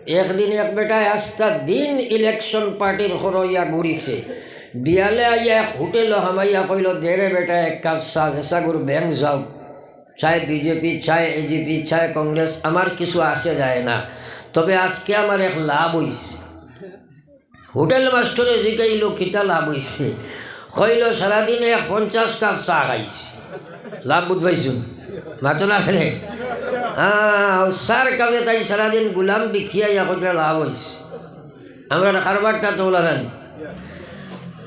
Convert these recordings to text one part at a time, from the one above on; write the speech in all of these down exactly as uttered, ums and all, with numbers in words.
একদিন এক বেটায় আস্তা দিন ইলেকশন পার্টির খরইয়া ঘুরিছে। বিয়ালে আইয়া এক হোটেলো হামাইয়া কইলো, "দে রে বেটা এক কাপ চা, যেসাগুর ব্যাংক যাউক, চায় বিজেপি, চায় এজিপি, চায় কংগ্রেস, আমার কিছু আসে যায় না, তবে আজকে আমার এক লাভ অইছে।" হোটেল মাস্টরে জিগাইলো, "কিতা লাভ অইছে?" কইলো, "সারাদিনে এক পঞ্চাশ কাপ চা খাইছি।" লাভ বুঝ পাইছুন? মাতো না রে। হ্যাঁ, চার কাপে তাইন সারাদিন গুলাম বিকিয়া ইয়া কইরা লাভ অইছে। আমরার কারবারটা তো ওলা জানি।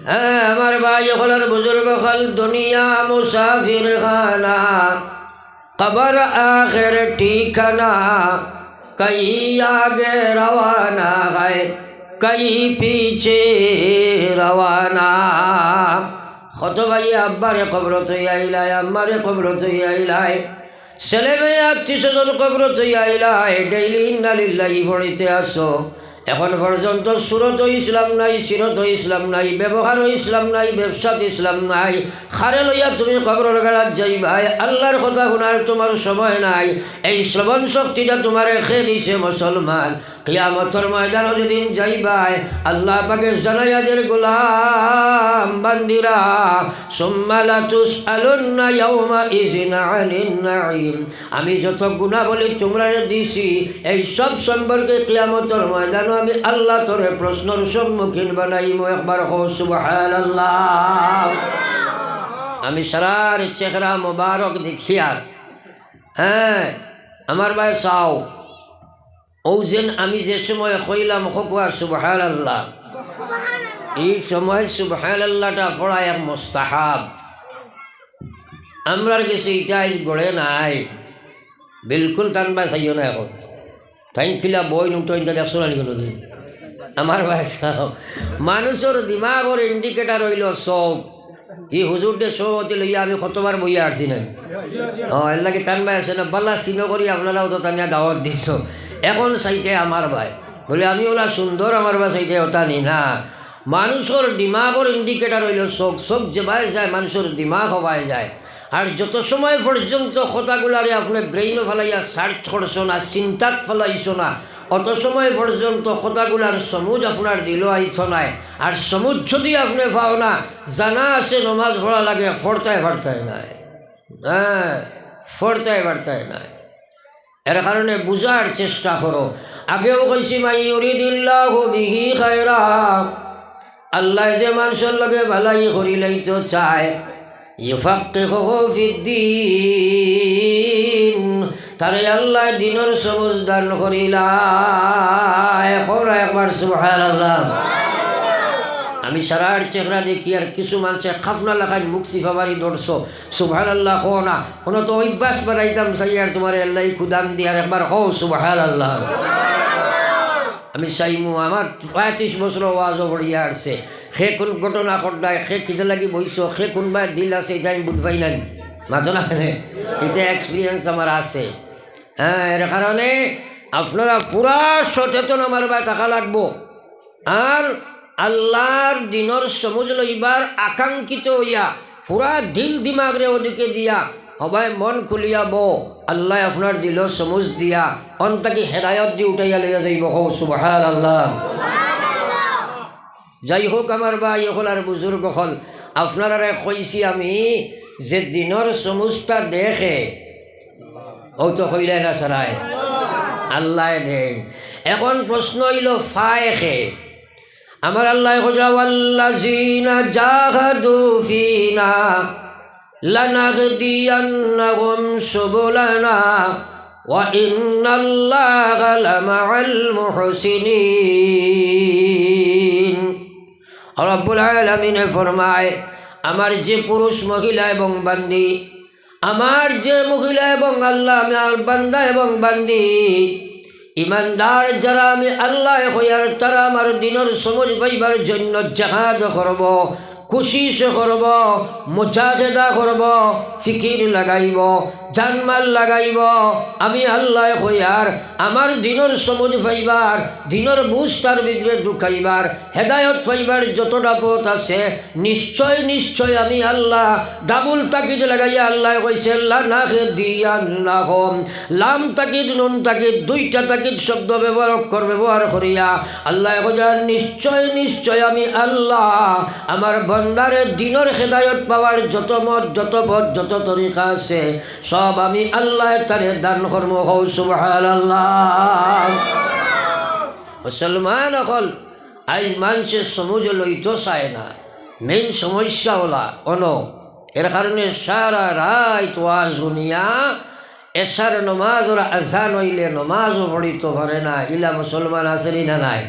হ্যাঁ, আমার ভাই অকল আর বুজুর্গ অকল, দুনিয়া মুসাফির খানা, কবর আখের ঠিকানা, কই আগে রওয়ানা হয়, কই পিছে রওয়ানা। কত ভাইয়ে আব্বারে কবরো থইয়া আইলায়, আম্মারে কবরো থইয়া আইলায়, ছেলে মেয়ে আত্মীয় স্বজন কবরো থইয়া আইলায়, ডেইলি ইন্না লিল্লাহি পড়িতে আছো। এখন পর্যন্ত সুরত ইসলাম নাই, সিরত ইসলাম নাই, ব্যবহার ইসলাম নাই, ব্যবসাত ইসলাম নাই। কারে লইয়া তুমি কবরর গাড়াত যাইবায়? আল্লাহর কথা হুনার তুমার সময় নাই। এই শ্রবণ শক্তিটা তুমারে কে দিছে মুসলমান? কিয়ামতর ময়দানো যেদিন যাইবায়, আল্লাহ পাকে জানাইয়া দের, "গোলাম বান্দিরা, সুম্মা লাতুসআলুন্না ইয়াউমা ইযিন আনিন নাঈম।" আমি যত গুণাবলী তুমরারে দিছি, এই সব সম্পর্কে কিয়ামতর ময়দানো আমি আল্লাহ তোরে প্রশ্নর সম্মুখীন বানাইমু। একবার কও সুবহানাল্লাহ। আমি সারার চেহারা মোবারক দেখিয়ার, হ্যাঁ, আমার ভাই চাও, অউ যেন আমি যে সময় কইলাম, কউক্কা সুবহানাল্লাহ। ই সময় সুবহানাল্লাহটা পড়া এক মুস্তাহাব। আমরার গেছে ইটা আইজ গড়ে নাই। বিলকুল তান বায় চাইও না এখন। তাইন কিলা বইন উঠইন তা দেখছো না নি কুনুদিন? আমার বায় চাও, মানুষর দিমাগর indicator অইলো চউখ। ই হুজুররে সভাপতি লইয়া আমি কতবার বইয়া আরছি না? ও, এরলাগি তান বায় আছে না, বালা চিনো করি আপনারাও তো তানিয়া দাওয়াত দিছো। এখন চাইতে আমার বায়। বলে, "আমি ওলা সুন্দর, আমার বায় চাইতে ওটা নি না।" মানুষর দিমাগর indicator অইলো চউখ। চউখ যেবায় যায়, মানুষর দিমাগ হবায় যায়। আর যত সময় পর্যন্ত কথাগুলারে আপনে brain-ও ফালাইয়া search করছো না, চিন্তাত ফালাইছো না, অত সময় পর্যন্ত কথাগুলার সমুজ আপনার দিলো আইতো নায়। আর সমুজ যদি আপনে পাও না, জানা আছে নমাজ পড়া লাগে, পড়তায় পারতায় নায়। হ্যাঁ, পড়তায় পারতায় নায়। এর কারণে বুঝার চেষ্টা করো। আগেও কইছি, "মান ইউরিদিল্লাহু বিহি খায়রা", আল্লায় যে মানষর লগে ভালাই করিলাইতো চায়, ইউফাক্কিহুহু ফিদ্দীন, তারে আল্লায় দিনর সমুজ দান করিলায়। কও না একবার সুবহানাল্লাহ। আমি সারার চেহারা দেখি আর কিছু মানষে খাফনা লাখান মুখ চিপা মারি ধরছো। সুবহানাল্লাহ কও না। হুনো তো অভ্যাস বানাইতাম চাই আর তুমারে আল্লায় খুদাম দিয়ার, একবার কও সুবহানাল্লাহ। আমি চাইমু, আমার পঁয়ত্রিশ বছর ওয়াজও পড়িয়া আসছে। কে কুন ঘটনা ঘটায়, কে কিতা লাগি বইছো, কে কুনবায় ডিল আছে, ইটা আমি বুঝ পাই না। মাতো না কেনে? ইটা experience আমার আছে। হ্যাঁ, এর কারণে আপনারা পুরা সচেতন আমার বায় থাকা লাগবো। আর আল্লার দিনর সমুজ লইবার আকাঙ্ক্ষিত অইয়া পুরা দিল দিমাগরে ওদিকে দিয়া, হবায় মন খুলিয়া বও, আল্লায় আপনার দিলর সমুজ দিয়া অন থাকি হেদায়ত দি উঠাইয়া লইয়া যাইবো। কও সুবহানাল্লাহ। যাই হোক, আমার ভাই অকল আর বুজুর্গ অকল, আপনারারে কইছি আমি যে দিনর সমুজটা দেখে, অউ তো কইলায় না সারায়, আল্লায় দেইন। এখন প্রশ্ন অইলো, পায় কে? আমার আল্লায় কইরা, "ওয়াল্লাযীনা জাহাদু ফীনা লানাহদিয়ান্নাহুম সুবুলানা ওয়া ইন্নাল্লাহা লামাআল মুহসিনিন।" রব্বুল আলামিনে ফরমায়, আমার যে পুরুষ, মহিলা এবং বান্দি, আমার যে মহিলা এবং আল্লাহ, আমার বান্দা এবং বান্দি, ইমানদার যারা আমি আল্লায় কইয়ার, তারা আমার দিনর সমুজ পাইবার জন্য জেহাদ করবো। কুশিশ করব, মুজাহেদা করব, ফিকির লাগাইব, জানমাল লাগাইব। আমি আল্লায় কইয়ার আমার দিনর সমুজ পাইবার, দিনর বুঝ তার ভিতরে ঢুকাইবার, হেদায়ত পাইবার যতটা পথ আছে, নিশ্চয়, নিশ্চয় আমি আল্লাহ ডাবল তাকিদ লাগাইয়া আল্লায় কইছে, "লানাহদিয়ান্নাহুম।" লাম তাকিদ, নুন তাকিদ, দুইটা তাকিদ শব্দ ব্যবহার কর-, ব্যবহার করিয়া আল্লায় কইছে, "নিশ্চয়, নিশ্চয় আমি আল্লাহ আমার বন্দারে দিনর হেদায়ত পাওয়ার যত মত, যত পথ, যত তরিকা আছে, সব আমি আল্লায় তারে দান করমু।" কও সুবহানাল্লাহ। মুসলমান অকল, আইজ মানষে সমুজ লইতো চায় না। মেইন সমস্যা অলা অনো। এর কারণে সারা রাইত ওয়াজ হুনিয়া এশার নমাজর আজান অইলে নমাজও পড়িতো পারে না। ইলা মুসলমান আছে নি না নাই?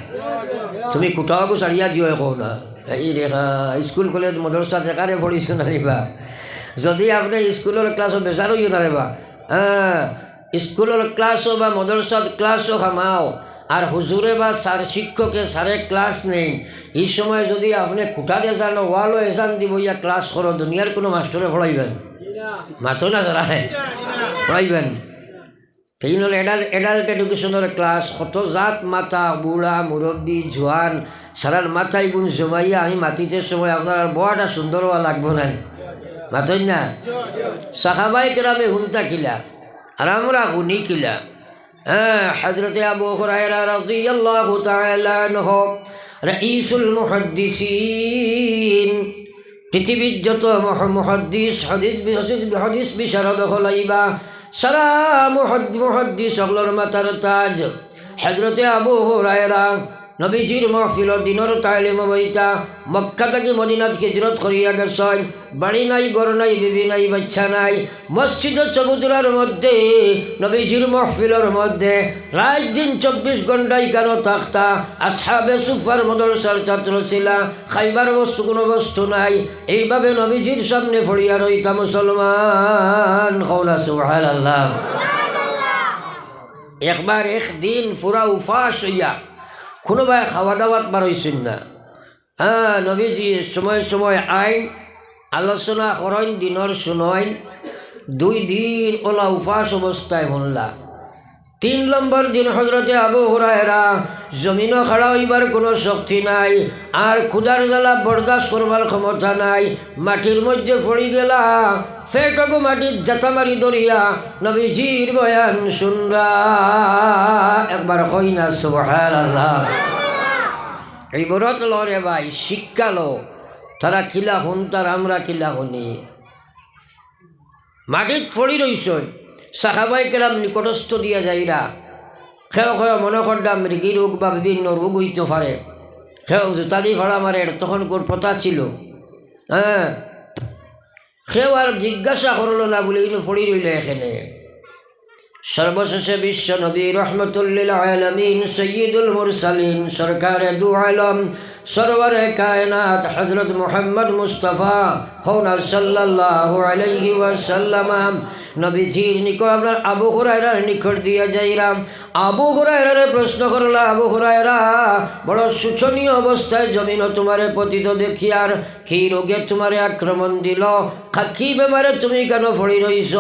তুমি কুটাওগু ছাড়িয়া দিও, কও না। এই রেখা স্কুল কলেজ মাদ্রাসাত একারে পড়িছো না রে বা? যদি আপনে স্কুলর ক্লাসও বেজার অইও না রে বা। হ্যাঁ, স্কুলর ক্লাসও বা মাদ্রাসাত ক্লাসও কামাও, আর হুজুরে বা স্যার শিক্ষকে স্যারে ক্লাস নেইন, ই সময় যদি আপনে কুটারে যান, ওয়ালো এজান দিব, ইয়া ক্লাস করো, দুনিয়ার কুনু মাস্টরে পড়াইবা নি? মাতো না যারা, পড়াইবা নি? তাইন অইলে adult, adult educationর ক্লাস, কত জাত মাতা, বুড়া, মুরব্বি, জোয়ান, সারার মাথা ইগুন জমাইয়া আমি মাতিতে সময় আপনারার বড়টা সুন্দর অওয়া লাগবো না নি? মাতইন না? সাহাবায়ে কেরামে হুনতা কিলা, আর আমরা হুনি কিলা? হ্যাঁ, হযরতে আবু হুরায়রা রাদিয়াল্লাহু তাআলা আনহু, রাইসুল মুহাদ্দিসিন, পৃথিবীর যত মহ-, মুহাদ্দিস, হাদিস বি-, হাদিস বি-, হাদিস বিশারদ অকল আইবা, সারা মুহাদ-, মুহাদ্দিস অকলর মাথার তাজ। হযরতে আবু হুরায়রা নবীজির মাহফিলো দিনর তালিম বইতা, মক্কা থাকি মদিনাত হিজরত করিয়া গেছইন। বাড়ি নাই, ঘর নাই, বিবি নাই, বাচ্চা নাই। মসজিদে চবুতরার মধ্যে, নবীজির মাহফিলর মধ্যে রাইত দিন চব্বিশ ঘন্টাই কেন থাকতা। আসহাবে সুফার মাদ্রাসার ছাত্র ছিলা, খাইবার বস্তু কুনু বস্তু নাই। এইভাবে নবীজির সামনে পড়িয়া রইতা মুসলমান। কও না সুবহানাল্লাহ। একবার একদিন পুরা উপাস অইয়া, কুনুবায় খাওয়া দাওয়াত বারইছইন না। হ্যাঁ, নবীজি সময় সময় আইন, আলোচনা করইন, দিনর শুনইন, দুই দিন অলা উপাস অবস্থায় হুনলা। তিন নম্বর দিন হযরতে আবু হুরায়রা, জমিনো খাড়া অইবার কুনু শক্তি নাই, আর ক্ষুধার জ্বালা বরদাস্ত করবার ক্ষমতা নাই, মাটির মধ্যে পড়ি গেলা, পেটগু মাটিত জাতা মারি ধরিয়া নবীজির বয়ান শুনরা। একবার কই না সুবহানাল্লাহ। ইবরত লও রে ভাই, শিক্ষা লও। তারা কিলা হুনতা আর আমরা কিলা হুনি। মাটিত পড়ি রইছইন, সাহাবায়ে কেরাম নিকটস্থ দিয়া যাইরা। কেউ কেউ মনো কররা মৃগী রোগ বা বিভিন্ন রোগ অইতো পারে। কেউ জুতাদি ফাড়া মারের, তখনকুর প্রথা ছিল। হ্যাঁ, কেউ আর জিজ্ঞাসা করলো না বুলে ইনো পড়ি রইলা এখানে। সর্বশেষে বিশ্ব নবী রহমতুল্লিল আলামিন, সৈয়দুল মুরসালিন, সরকারে দু আলম, সরওয়ারে কায়নাত হযরত মুহাম্মদ মুস্তাফা, কও না সাল্লাল্লাহু আলাইহি ওয়াসাল্লাম, নবীজির নিকট আপনার আবু হুরায়রার নিকট দিয়া যাইরা। আবু হুরায়রারে প্রশ্ন করলা, "আবু হুরায়রা, বড় শোচনীয় অবস্থায় জমিনো তুমারে পতিত দেখিয়ার, কি রোগে তুমারে আক্রমণ দিল? খা-, কি বেমারে তুমি কেন পড়ি রইছ?"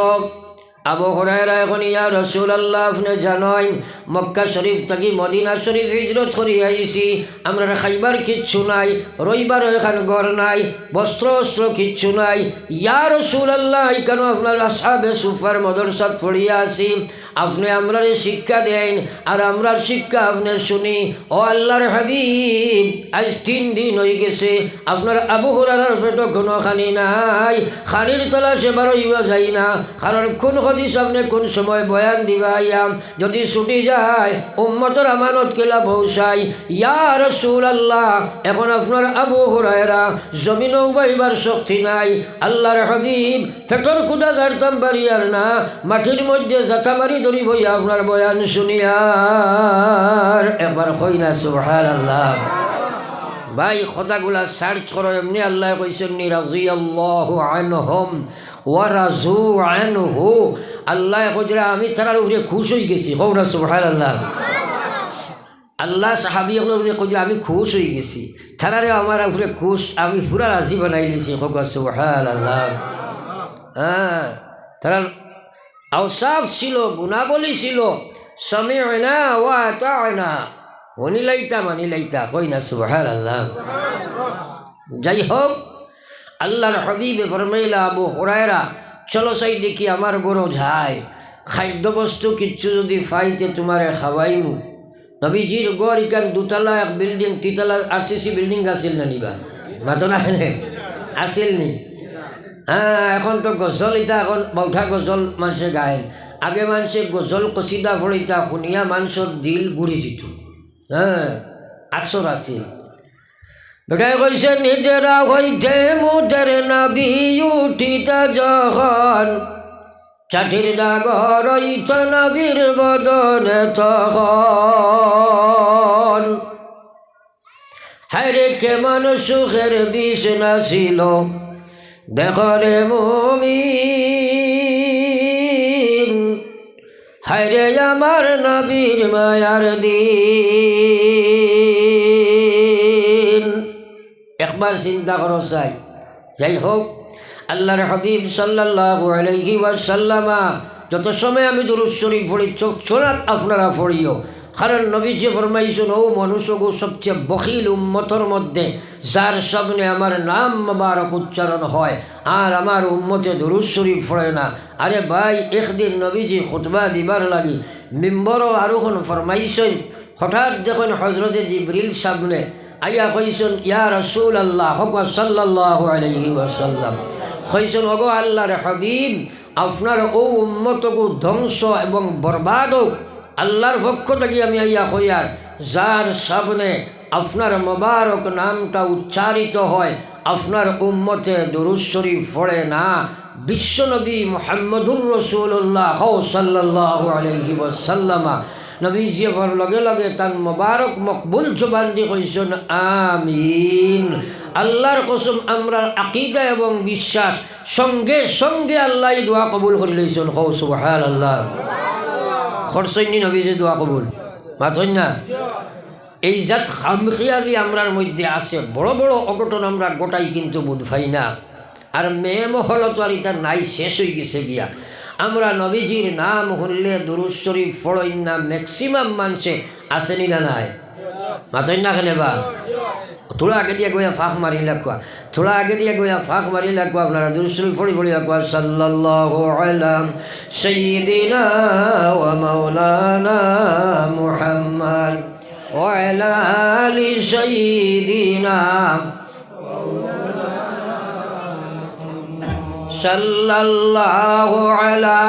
আবু হুরায়রা এখন, "ইয়া রাসূলুল্লাহ, আপনে জানইন, মক্কা শরীফ থাকি মদিনা শরীফ হিজরত করি আইছি, আমরার খাইবার কিচ্ছু নাই, রইবার এখান ঘর নাই, বস্ত্র অস্ত্র কিচ্ছু নাই। ইয়া রাসূলুল্লাহ, ইখানো আপনার আসহাবে সুফার মাদ্রাসাত পড়িয়া আছি, আপনে আমরারে শিক্ষা দেইন, আর আমরার শিক্ষা আপনে শুনি। ও আল্লাহর হাবিব, আইজ তিন দিন অইগেছে, আপনার আবু হুরায়রার পেটো কুনু খানি নাই, খানির তলাশে বারইয়া যাই না, কারণ কুন হাদিস আপনে কুন সময় বয়ান দিবা আইয়া, যদি ছুটি যায়, উম্মতর আমানত কিলা পৌঁছাই। ইয়া রাসূলুল্লাহ, এখন আপনার আবু হুরায়রা জমিনো উবাইবার শক্তি নাই, আল্লাহর হাবিব, পেটর ক্ষুধা জারতাম পারিয়ার না, মাটির মধ্যে জাতা মারি ধরি বইয়া আপনার বয়ান শুনিয়ার।" একবার কই না সুবহানাল্লাহ। ভাই, কথাগুলা search করো, এমনে আল্লায় কইছইন নি, রাদিয়াল্লাহু আনহুম ওয়া রাজু আনহু। আল্লায় কইরা, "আমি তারার উপরে খুশ অইগেছি।" কও না সুবহানাল্লাহ। আল্লাহ সাহাবী অকলর উপরে কইরা আমি খুশ অইগেছি, তারারে আমার উপরে খুশ, আমি পুরা রাজি বানাইলিছি। কউক্কা সুবহানাল্লাহ। হ্যাঁ, তারার আওসাফ ছিল, গুণাবলী ছিল, সামি'না ওয়া আতা'না, হুনিলাইতা মানিলাইতা, কই না সুবহানাল্লাহ। যাই হোক, আল্লাহর হাবিবে ফরমাইলা, "আবু হুরায়রা, চলো চাই দেখি আমার ঘরো যাই, খাদ্যবস্তু কিচ্ছু যদি পাই তে তুমারে খাওয়াইমু।" নবীজির ঘর ইখান দুতলা এক বিল্ডিং, তিনতলা আরসিসি বিল্ডিং আছিল না নি বা? মাতো না কেনে? আছিল নি? হ্যাঁ, এখন তো গজল, ইতা এখন বাউঠা গজল মানষে গাইন। আগে মানষে গজল কসিদা পড়িতা, হুনিয়া মানষর দিল ঘুরি যিত। হ্যাঁ, আসর আছিল। বেটায় কইছে, "নিদেরা হইতে মুদের নবী উঠিতা যখন, চাটির দাগ রইত নবীর বদনে তখন। হায়রে কেমন সুখের বিছনা ছিল, দেখো রে মুমিন, হায়রে আমার নবীর মায়ার দিন।" একবার চিন্তা করো চাই। যাই হোক, আল্লাহর হাবিব সাল্লাল্লাহু আলাইহি ওয়াসাল্লামা যত সময় আমি দুরূদ শরীফ পড়ি, চোখ ছড়াত আপনারা পড়িও। কারণ নবীজি ফরমাইছইন, "ও মানুষগু সবচেয়ে বখিল উম্মতর মধ্যে, যার সামনে আমার নাম মোবারক উচ্চারণ হয়, আর আমার উম্মতে দুরূদ শরীফ পড়ে না।" আরে ভাই, একদিন নবীজি খুতবা দিবার লাগি মিম্বরো আরোহণ ফরমাইছইন, হঠাৎ দেখইন হজরতে জিবরিল সামনে আইয়া কইছইন, "ইয়া রাসূলুল্লাহ", কউক্কা সাল্লাল্লাহু আলাইহি ওয়াসাল্লাম, কইছইন, "ওগো আল্লাহর হাবিব, আপনার অউ উম্মতগু ধ্বংস এবং বরবাদ অউক, আল্লাহর পক্ষ থাকি আমি আইয়া কইয়ার, যার সামনে আপনার মোবারক নামটা উচ্চারিত হয়, আপনার উম্মতে দুরূদ শরীফ পড়ে না।" বিশ্বনবী মুহাম্মদুর রাসূলুল্লাহ, কও সাল্লাল্লাহু আলাইহি ওয়াসাল্লামা, নবীজিয়ে ফর লগে লগে তান মোবারক মকবুল জবান দি কইছইন, "আমিন।" আল্লাহর কসম, আমরার আকিদা এবং বিশ্বাস, সঙ্গে সঙ্গে আল্লায় দোয়া কবুল করি লইছইন। কও সুবহানাল্লাহ। করছইন নি নবীজিয়ে দোয়া কবুল? মাতইন না। এই জাত খামখেয়ালি আমরার মধ্যে আছে, বড় বড় অঘটন আমরা ঘটাই কিন্তু বুঝ পাই না। আর মে মহল তো আর ইতা নাই, শেষ অইগেছে গিয়া। আমরা নবীজির নাম হুনলে দুরূদ শরীফ পড়ইন না, maximum মানষে, আছে নি না নাই? মাতইন না কেনে বা? থুড়া আগে দিয়া গিয়া ফাঁক মারিলা কুয়া, থুড়া আগে দিয়া গিয়া ফাঁক মারিলা কুয়া, আপনারা দুরূদ শরীফ পড়ি পড়ি কুয়া, সাল্লাল্লাহু আলা সাইয়্যিদিনা ওয়া মাওলানা মুহাম্মদ। وعلى آل سيدنا صلى الله على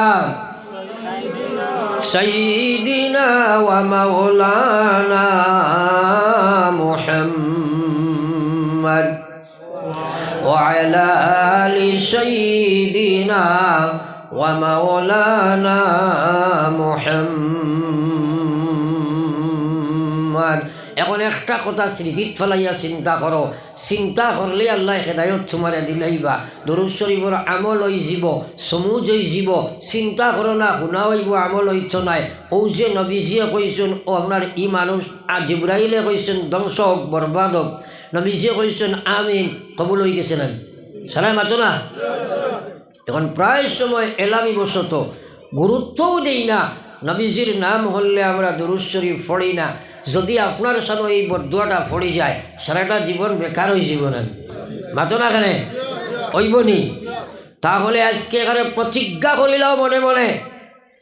سيدنا ومولانا محمد وعلى آل سيدنا ومولانا محمد। এখন একটা কথা স্মৃতিত ফালাইয়া চিন্তা করো, চিন্তা করলে আল্লায় হেদায়ত তুমারে দিলাইবা। দুরূদ শরীফর আমল অইযিবো, সমুজ অইযিবো। চিন্তা করো না, হুনা অইবো, আমল অইতো নায়। অউ যে নবীজিয়ে কইছইন, ও আপনার ই মানুষ, আ, জিব্রাইলে কইছইন, "ধ্বংস অউক, বরবাদ অউক।" নবীজিয়ে কইছইন, "আমিন।" কবুল অইগেছে না? সারায় মাতো না? এখন প্রায় সময় এলামি বশত গুরুত্বও দেই না, নবীজির নাম হুনলে আমরা দুরূদ শরীফ পড়ি না। যদি আপনার সামনে এই বদদোয়াটা পড়ি যায়, সারাটা জীবন বেকার অইযিবো না? মাতো না কেনে? অইবো নি? তাহলে আজকে এখানে প্রতিজ্ঞা করিলাও মনে মনে,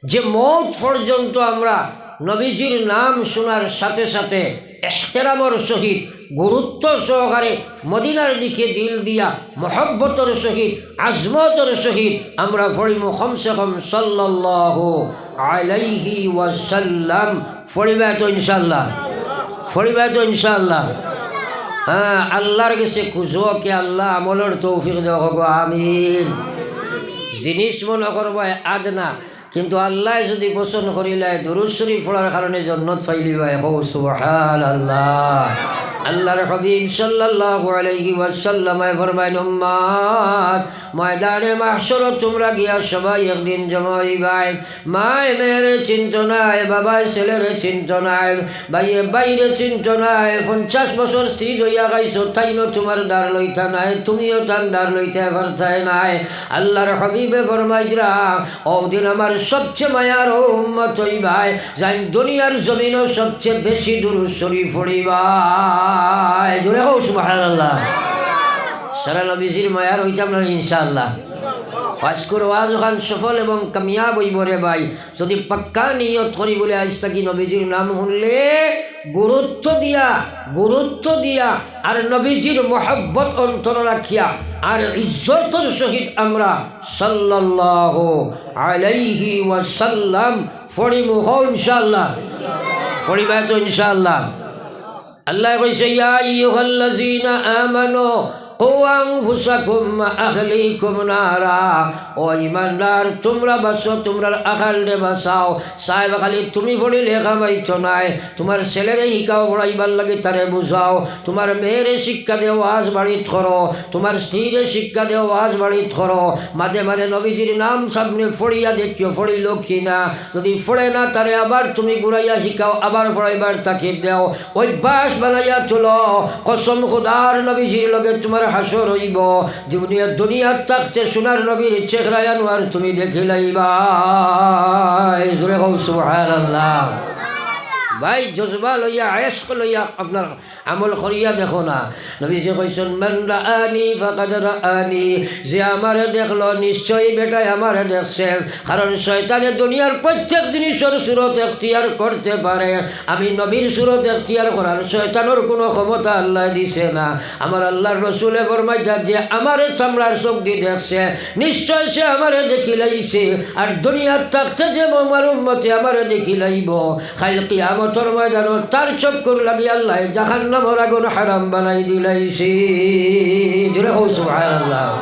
যে মউত পর্যন্ত আমরা নবীজির নাম শোনার সাথে সাথে এহতেরামর সহিত, গুরুত্ব সহকারে, মদিনার দিকে দিল দিয়া, মহব্বতর সহিত, আজমতর সহিত আমরা পড়িমু কমসে কম সাল্লাল্লাহু আলাইহি ওয়াসাল্লাম। পড়িবা তো ইনশাআল্লাহ? পড়িবা তো ইনশাআল্লাহ? হ্যাঁ, আল্লাহর গেছে খুজো কে আল্লাহ আমলর তৌফিক দেও গো, আমিন। জিনিস মনো করবায় আদনা, কিন্তু আল্লায় যদি পছন্দ করিলায়, দুরূদ শরীফ পড়ার কারণে জন্নত পাইলিবায়। কও সুবহানাল্লাহ। আল্লাহর হাবিব সাল্লাল্লাহু আলাইহি ওয়াসাল্লামে ফরমাইন, "উম্মত, ময়দানে মাহশরো তুমরা গিয়া সবাই একদিন জমা অইবায়। মায়ে মেয়েরে চিনতো নায়, বাবায় ছেলেরে চিনতো নায়, ভাইয়ে ভাইরে চিনতো নায়। পঞ্চাশ বছর স্ত্রী লইয়া খাইছো, তাইনও তুমার ধার লইতা নায়, তুমিও তান ধার লইতায় পারতায় নায়।" আল্লাহর হাবিবে ফরমাইরা, অউ দিন আমার সবচে মায়ার অউ উম্মত অইবায়, যেইন দুনিয়ার জমিনো সবচে বেশি দুরূদ শরীফ পড়িবায়। জোরে কও সুবহানাল্লাহ। সারা নবীজির মায়ার অইতাম না ইনশাআল্লাহ। আজকুর ওয়াজ অখান সফল এবং কামিয়াব অইবো রে ভাই, যুদি পাক্কা নিয়ত করি বলে আইজ থাকি নবীজির নাম হুনলে গুরুত্ব দিয়া, গুরুত্ব দিয়া আর নবীজির মহব্বত অন্তরো রাখিয়া আর ইজ্জতর সহিত আমরা সাল্লাল্লাহু আলাইহি ওয়াসাল্লাম পড়িমু। কও ইনশাআল্লাহ। পড়িবায় তো ইনশাআল্লাহ। আল্লায় কইছে, "ইয়া আইয়ুহাল্লাযীনা আমানু কু আনফুসাকুম ওয়া আহলিকুম নারা।" ও ঈমানদার, তুমরা বাঁচো, তুমরার আহালরে বাঁচাও। সাহেব খালি তুমি পড়িলে কামাইতো নায়, তুমার ছেলেরে হিকাও পড়াইবার লাগি তারে বুঝাও, তুমার মেয়েরে শিক্ষা দেও, ওয়াজ বাড়িত করো, তুমার স্ত্রীরে শিক্ষা দেও, ওয়াজ বাড়িত করো। মাঝে মাঝে নবীজির নাম সামনে পড়িয়া দেখিও, পড়িলো কি না। যুদি পড়ে না, তারে আবার তুমি ঘুরাইয়া হিকাও, আবার পড়াইবার তাকিদ দেও, অভ্যাস বানাইয়া তুলো। কসম খুদার, নবীজির লগে তুমার হাশর অইবো। দুনিয়া, দুনিয়াত থাকতে সোনার নবীর চেহারা আনোয়ার তুমি দেখিলাইবায়। জোরে কও সুবহানাল্লাহ। ভাই, জজবা লইয়া, এশক লইয়া আপনার আমল করিয়া দেখো না। নবীজি কইছইন, "মান রাআনি ফাকাদ রাআনি।" যে আমারে দেখলো, নিশ্চয়ই বেটায় আমারে দেখছে। কারণ শয়তানে দুনিয়ার প্রত্যেক জিনিসর সুরত এখতিয়ার করতে পারে। আমি নবীর সুরত এখতিয়ার করার শয়তানর কুনু ক্ষমতা আল্লায় দিছে না। আমার আল্লাহর রসুলে ফরমাইতা, "যে আমারে চামড়ার চোখ দি দেখছে, নিশ্চয় সে আমারে দেখিলাইছে।" আর দুনিয়াত থাকতে যে আমার উম্মতে আমারে দেখিলাইবো, কাইল কিয়ামতর ময়দানো তার চক্ষুর লাগি আল্লায় জাহান্নামর আগুন হারাম বানাই দিলাইছে। জোরে কও সুবহানাল্লাহ।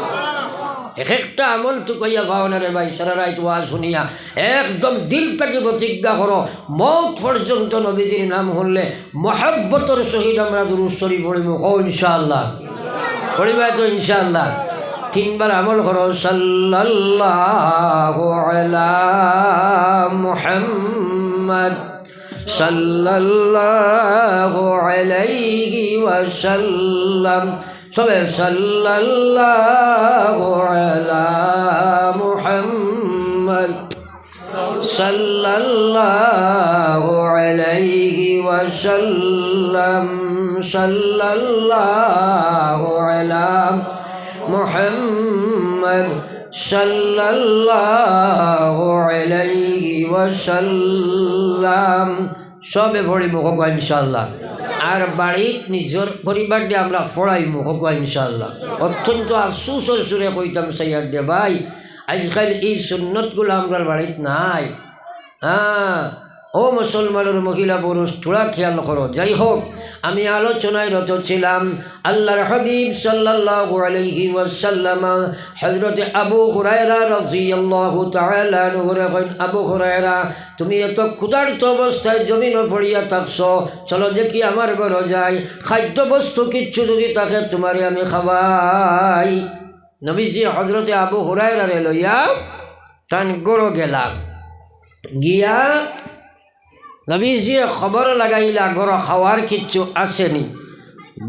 এক একটা আমল তো কইয়া পাও না রে ভাই, সারা রাইত ওয়াজ হুনিয়া একদম দিল থাকি প্রতিজ্ঞা করো, মউত পর্যন্ত নবীজির নাম হুনলে মহব্বতর সহিত আমরা দুরূদ শরীফ পড়িমু। কও ইনশাআল্লাহ। পড়িবায় তো ইনশাআল্লাহ। তিনবার আমল করো, সাল্লাল্লাহু আলা মুহাম্মদ, সাল্লাল্লাহু আলাইহি ওয়াসাল্লাম। সবে সাল্লাল্লাহু আলা মুহাম্মদ, সাল্লাল্লাহু আলাইহি ওয়াসাল্লাম, সাল্লাল্লাহু আলা মুহাম্মদ, সাল্লাল্লাহু আলাইহি ওয়াসাল্লাম। সবে পড়িমু কউক্কা ইনশাআল্লাহ। আর বাড়িত নিজর পরিবার দিয়া আমরা পড়াইমু কউক্কা ইনশাআল্লাহ। অত্যন্ত আফসোসর সুরে কইতাম চাইয়ার দে ভাই, আইজকাইল ই সুন্নতগুলা আমরার বাড়িত নাই। হ্যাঁ, ও মুসলমানর মহিলা পুরুষ, থুড়া খেয়াল করো। যাই হোক, আমি আলোচনায় রত ছিলাম। আল্লাহর হাবিব সাল্লাল্লাহু আলাইহি ওয়াসাল্লাম হযরতে আবু হুরায়রা রাদিয়াল্লাহু তাআলা আনহুরে কইন, "আবু হুরায়রা, তুমি এত ক্ষুধার্ত অবস্থায় জমিনো পড়িয়া থাকছো, চলো দেখি আমার ঘরো যাই, খাদ্যবস্তু কিচ্ছু যুদি থাকে তুমারে আমি খাওয়াই।" নবীজি হযরতে আবু হুরায়রারে লইয়া তান ঘরো গেলা। গিয়া নবীজিয়ে খবর লাগাইলা, ঘরো খাওয়ার কিচ্ছু আছে নি।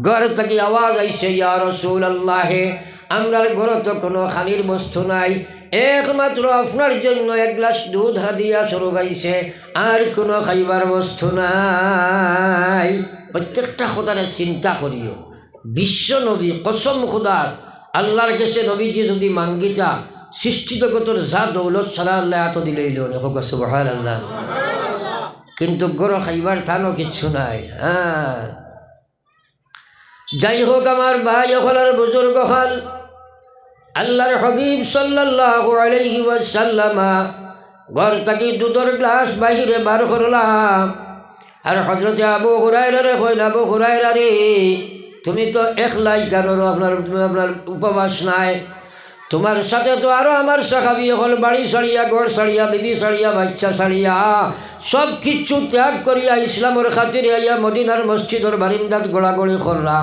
ঘর থাকি আওয়াজ আইছে, "ইয়া রাসূলুল্লাহ, আমরার ঘরো তো কুনু খানির বস্তু নাই, একমাত্র আপনার জন্য এক গ্লাস দুধ হাদিয়া স্বরূপ আইছে, আর কুনু খাইবার বস্তু নাই।" প্রত্যেকটা কথারে চিন্তা করিও। বিশ্ব নবী, কসম খুদার, আল্লাহর গেছে নবীজি যুদি মাঙ্গিতা, সৃষ্টি জগতর যা দৌলত সারা আল্লায় আতো দিলাইলো নে, কউক্কা সুবহানাল্লাহ। কিন্তু ঘরো খাইবার থানো কিচ্ছু নাই। হ্যাঁ, যাই হোক, আমার ভাই অকল আর বুজুর্গ অকল, আল্লাহর হাবিব সাল্লাল্লাহু আলাইহি ওয়াসাল্লামা ঘর থাকি দুধর গ্লাস বাহিরে বার করলা। আর হযরতে আবু হুরায়রারে কইন, "আবু হুরায়রা রে, তুমি তো একলাই কেন রো, আপনার, আপনার উপবাস নাই। তুমার সাথে তো আরো আমার সাহাবী অকল বাড়ি ছাড়িয়া, ঘর ছাড়িয়া, বিবি ছাড়িয়া, বাচ্চা ছাড়িয়া সব কিছু ত্যাগ করিয়া ইসলামর খাতিরে আইয়া মদিনার মসজিদর বারিন্দাত গড়াগড়ি কররা।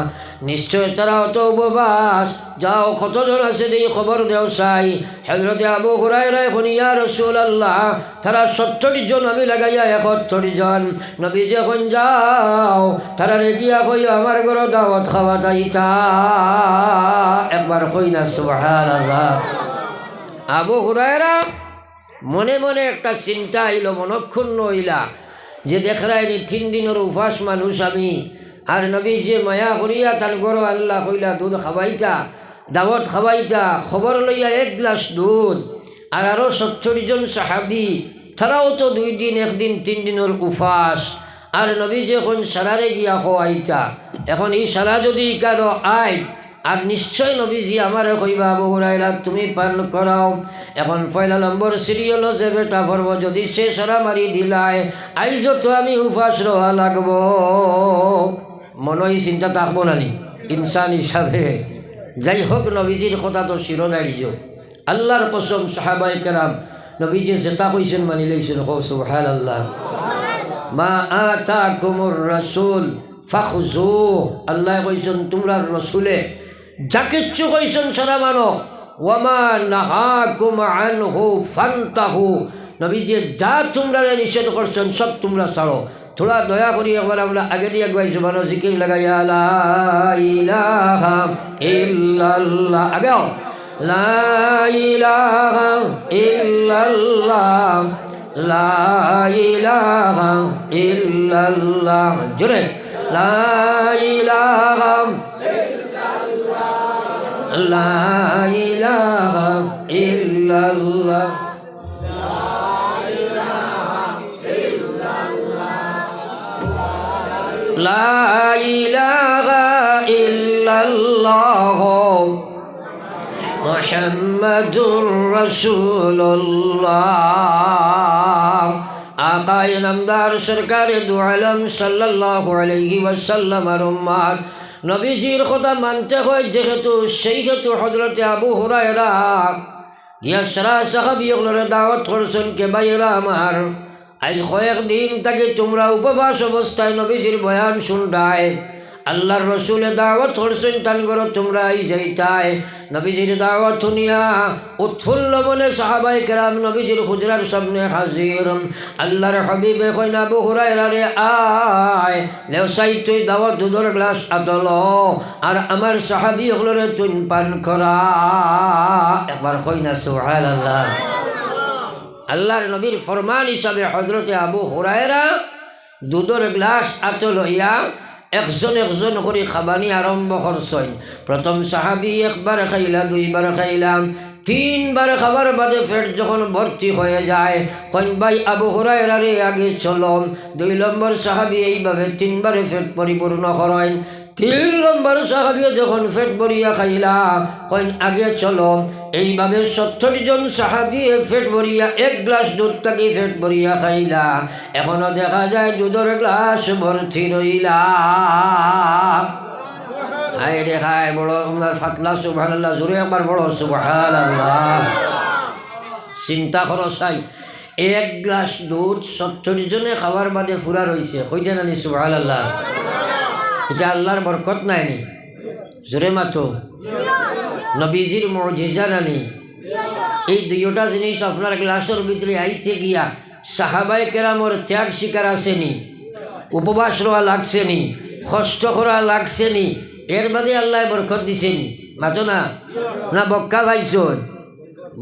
নিশ্চয় তারা অত উপবাস। যাও, কতজন আছে দেই, খবর দেও চাই। হযরতে আবু হুরায়রায় কইন, ইয়া রাসূলুল্লাহ, তারা সত্তর জন, আমি লাগাইয়া একাত্তর জন। নবীজি কইন, যাও, তারারে গিয়া কইও, আমার ঘরো দাওয়াত খাওয়াত আইতা। একবার কই না সুবহানাল্লাহ। আবু হুরায়রা মনে মনে একটা চিন্তা আইলো, মনক্ষুণ্ণ অইলা যে দেখরায়নি তিন দিনর উপাস মানুষ আমি, আর নবীজিয়ে মায়া করিয়া তান ঘরো আনলা, কইলা দুধ খাওয়াইতা, দাওয়াত খাওয়াইতা, খবর লইয়া এক গ্লাস দুধ, আর আরো সত্তর জন সাহাবী, তারাও তো দুই দিন, এক দিন, তিন দিনর উপাস, আর নবীজিয়ে কইন সারারে গিয়া খাওয়াইতা। এখন ই সারা যদি ইকানো আইত, আর নিশ্চয় নবীজি আমারে কইবা, আবু হুরায়রা, তুমি পান করাও। এখন পয়লা নম্বর সিরিয়ালো যে বেটা পড়বো, যদি সে সারা মারি দিলায়, আইজও তো আমি উপাস রওয়া লাগবো। মনো ই চিন্তা থাকবো না নি ইনসান হিসাবে? যাই হোক, নবীজির কথা তো শিরোধার্য। আল্লাহর কসম, সাহাবায়ে কেরাম নবীজি যেটা কইছইন মানি লইছইন। কও সুবহানাল্লাহ। মা আতাকুমুর রাসূল ফাখুযু। আল্লায় কইছইন, তুমরার রসুলে যা কিচ্ছু কইছইন সারা মানো। ওয়া মা নাহাকুম আনহু ফান্তাহু। নবীজি যা তুমরারে নিষেধ করছইন সব তুমরা ছাড়ো। থুড়া দয়া করি একবার আমরা আগেদি আগুয়াই জবানো জিকির লাগাইয়া লা ইলাহা ইল্লাল্লাহ। আগেও। লা ইলাহা ইল্লাল্লাহ, লা ইলাহা ইল্লাল্লাহ। জোরে। লা ইলাহা, লা ইলাহা ইল্লাল্লাহ। লা ইলাহা ইল্লাল্লাহ মুহাম্মাদুর রাসূলুল্লাহ। আকায়ে নামদার সরকারে দু আলম সাল্লাল্লাহু আলাইহি ওয়াসাল্লামর উম্মত। নবীজির কথা মানতে হয় যেহেতু, সেই হেতু হযরতে আবু হুরায়রা গিয়া সারা সাহাবী অকলরে দাওয়াত করছইন কে ভাইরা আমার, আইজ কয়েকদিন থাকি তুমরা উপবাস অবস্থায় নবীজির বয়ান শুনরায়। আল্লাহর রসুলে দাওয়াত করছইন তান ঘরো তুমরা আই যাইতায়। নবীজির দাওয়াত হুনিয়া উৎফুল্ল মনে সাহাবায়ে কেরাম নবীজির হুজরার সামনে হাজির। আল্লাহর হাবিবে কইন, আবু হুরায়রা রে, আয়, লেও চাই তুই দাওয়াত দুধর গ্লাস আতো ল, আর আমার সাহাবী অকলরে তুইন পান করা। একবার কই না সুবহানাল্লাহ। আল্লাহর নবীর ফরমান হিসাবে হযরতে আবু হুরায়রা দুধর গ্লাস আতো লইয়া একজন একজন করি খাবানি আরম্ভ করছইন। প্রথম সাহাবী একবার খাইলা, দুইবার খাইলা, তিনবার খাবার বাদে পেট যখন ভর্তি হয়ে যায়, কইন, ভাই আবু হুরায়রা রে, আগে চলো। দুই নম্বর সাহাবী এইভাবে তিনবারে পেট পরিপূর্ণ করইন। তিন নম্বর সাহাবীয়ে যখন পেট ভরিয়া খাইলা, কইন, আগে চলো। এইভাবে সত্তর জন সাহাবীয়ে পেট ভরিয়া এক গ্লাস দুধ থাকি পেট ভরিয়া খাইলা। এখনো দেখা যায় দুধর গ্লাস ভর্তি রইলা। হায় রে হায়, বড় আপনার ফাতলা সুবহানাল্লাহ, জোরে একবার বড় সুবহানাল্লাহ। চিন্তা করো চাই, এক গ্লাস দুধ সত্তর জনে খাওয়ার বাদে ফুরা রইছে। কইতা নানি সুবহানাল্লাহ? ইটা আল্লাহর বরকত নায় নি? জোরে মাতো। নবীজির মুজিজা নানি? এই দুইটা জিনিস আপনার গ্লাসর ভিতরে আইতে গিয়া সাহাবায়ে কেরামর ত্যাগ স্বীকার আছে নি? উপবাস রওয়া লাগছে নি? কষ্ট করা লাগছে নি? এর বাদে আল্লায় বরকত দিছে নি? মাতো না? না বক্কা পাইছইন?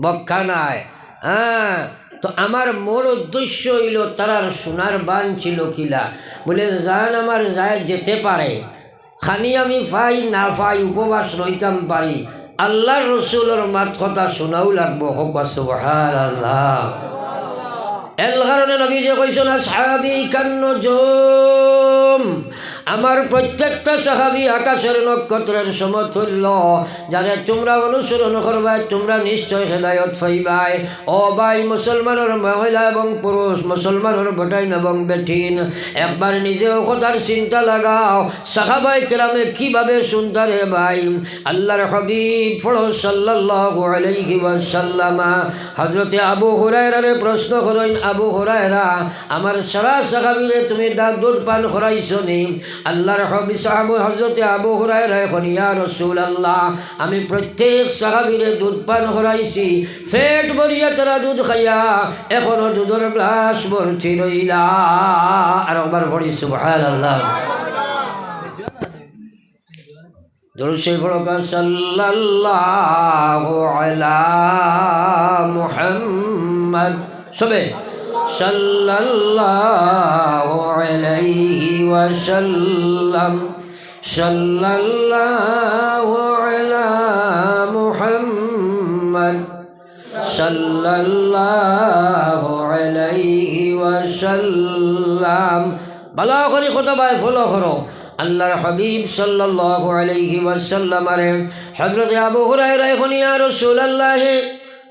বক্কা নায়। হ্যাঁ, তো আমার মূল উদ্দেশ্য অইলো তারার সোনার বান ছিল কিলা। বলে, জান আমার যায় যেতে পারে, খানি আমি পাই না পাই, উপবাস রইতাম পারি, আল্লাহর রসুলর মাত কথা শোনাও লাগবো। কও সুবহানাল্লাহ। এর কারণে নবীজি কইছইন, আসহাবি কান্নুজুম, আমার প্রত্যেকটা সাহাবী আকাশের নক্ষত্রের সমতুল্য, যারে তুমরা অনুসরণ করবায়, তুমরা নিশ্চয় হেদায়ত পাইবায়। ও ভাই, মুসলমানর মহিলা এবং পুরুষ, মুসলমানর বেটাইন এবং বেটিন, একবার নিজেও কথার চিন্তা লাগাও, সাহাবায়ে কেরামে কিভাবে শুনতা রে ভাই। আল্লাহর হাবিব পড়ো সাল্লাল্লাহু আলাইহি ওয়াসাল্লামা, হযরতে আবু হুরায়রারে প্রশ্ন করইন, "আবু হুরায়রা, আমার সারা সাহাবীরে তুমি দা-, দুধ পান করাইছো নি?" আল্লাহর হাবিব সাহাবী হযরতে আবু হুরায়রায় কইন, "ইয়া রাসূলুল্লাহ, আমি প্রত্যেক সাহাবীরে দুধ পান করাইছি, পেট ভরিয়া তারা দুধ খাইয়া এখনো দুধর গ্লাস ভর্তি রইলা।" আর একবার পড়ি সুবহানাল্লাহ। দুরূদ শরীফ পড়ো কা, সাল্লাল্লাহু আলা মুহাম্মদ। সবে, সাল্লাল্লাহু আলাইহি ওয়াসাল্লাম, সাল্লাল্লাহু আলা মুহাম্মদ, সাল্লাল্লাহু আলাইহি ওয়াসাল্লাম। ভালা করি খুতবায় follow করো। আল্লাহর হাবিব সাল্লাল্লাহু আলাইহি ওয়াসাল্লামরে হযরতে আবু হুরায়রায় কইন, "ইয়া রাসূলুল্লাহ,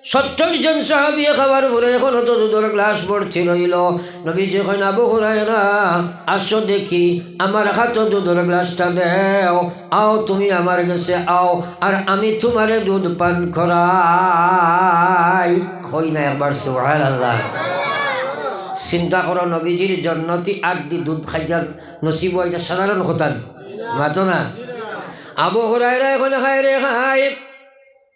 সত্তর জন সাহাবী খাওয়ার পরে এখনো তো দুধর গ্লাস ভর্তি রইলো।" নবীজি কইন, "আবু হুরায়রা, আসো দেখি, আমার হাতো দুধর গ্লাসটা দেও।" আও, তুমি আমার গেছে আও, আর আমি তুমারে দুধ পান করাই। কই না একবার সুবহানাল্লাহ। চিন্তা করো, নবীজির জন্নতি আতদি দুধ খাইয়ার নসিব অইতা সাধারণ কথা নি? মাতো না। আবু হুরায়রায় কইন, হায় রে হায়,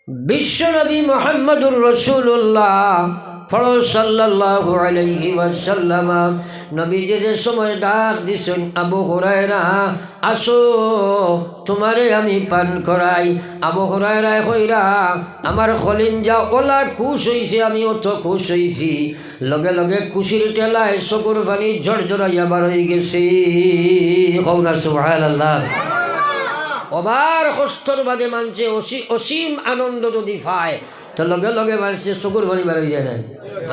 বিশ্বনবী মুহাম্মাদুর রাসূলুল্লাহ, পড়ো সাল্লাল্লাহু আলাইহি ওয়াসাল্লাম। নবীজি যে সময় ডাক দিছইন, "আবু হুরায়রা, আসো, তুমারে আমি পান করাই।" আবু হুরায়রায় কইরা, "আমার কলিঞ্জা ওলা খুশ অইছে, আমি অত খুশ অইছি।" লগে লগে খুশির ঠেলায় চকুর পানি ঝরঝরাইয়া বার অইগেছে। কও না সুবহানাল্লাহ। অবার কষ্টর বাদে মানষে অসী-, অসীম আনন্দ যদি পায়, তো লগে লগে মানষে চকুর পানি বার অইযায় না?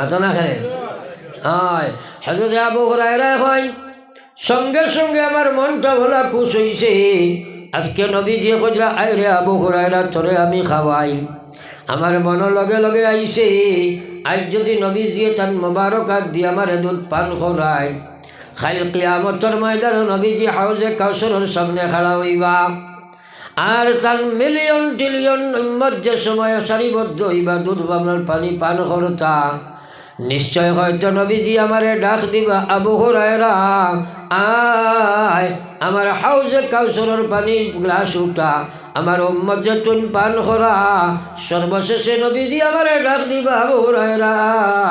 মাতো না কেনে? অয়, হযরতে আবু হুরায়রায় কইন, সঙ্গে সঙ্গে আমার মনটা ওলা খুশ অইছে। আজকে নবীজিয়ে কইরা, "আয় রে আবু হুরায়রা, তোরে আমি খাওয়াই।" আমার মনো লগে লগে আইছে, আইজ যদি নবীজিয়ে তান মোবারক আতদি আমারে দুধ পান করাইন, কাইল কিয়ামতর ময়দানো নবীজি হাউজে কাউসারর সামনে খাড়া অইবা। আর তান মিলিয়ন টিলিয়ন উম্মত যে সময় সারিবদ্ধ অইবা দুধ পান, পানি পান করতা, নিশ্চয় হয়তো নবীজি আমারে ডাক দিবা, "আবু হুরায়রা, আয়, আমার হাউজে কাউসারর পানির গ্লাস উঠা, আমার উম্মতে তুন পান করা।" সর্বশেষে নবীজি আমারে ডাক দিবা, "আবু হুরায়রা,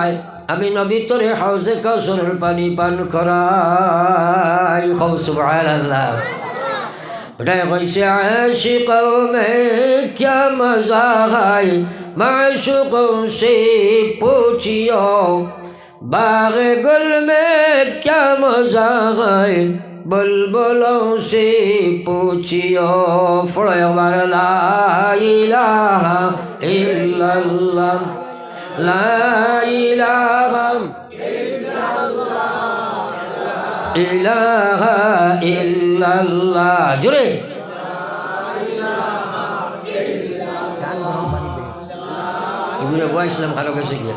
আয়, আমি নবী তোরে হাউজে কাউসারর পানি পান করাই।" কও সুবহানাল্লাহ। ওটাই কইছে, "عاشقوں میں کیا مزہ ہے، معشوقوں سے پوچھیو، باغ گل میں کیا مزہ ہے، بلبلوں سے پوچھیو۔" পড়ো একবার, لا إله إلا الله، لا إله ইলাহা ইল্লাল্লাহ। জোরে। এগুলো বয়সলাম কারো কাছে গিয়া।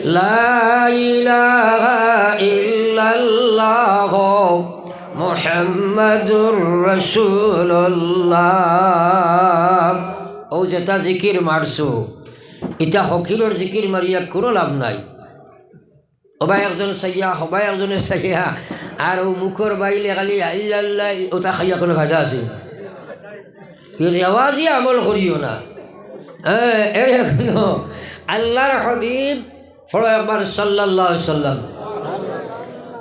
লা ইলাহা ইল্লাল্লাহ মুহাম্মাদুর রাসূলুল্লাহ। অউ যেটা জিকির মারছো, ইটা ফকিরর জিকির মারিয়া কুনু লাভ নাই। অবায় একজন চাইয়া, হবায় একজনে চাইয়া, আর অউ মুখর বাইলে খালি ইল্লাল্লাহ, অতা খাইয়া কুনু ফায়দা আছে? ই রেওয়াজি আমল করিও না। হ্যাঁ, এর এখনো আল্লাহর হাবিব, পড়ো একবার সাল্লাল্লাহু আলাইহি সাল্লাম।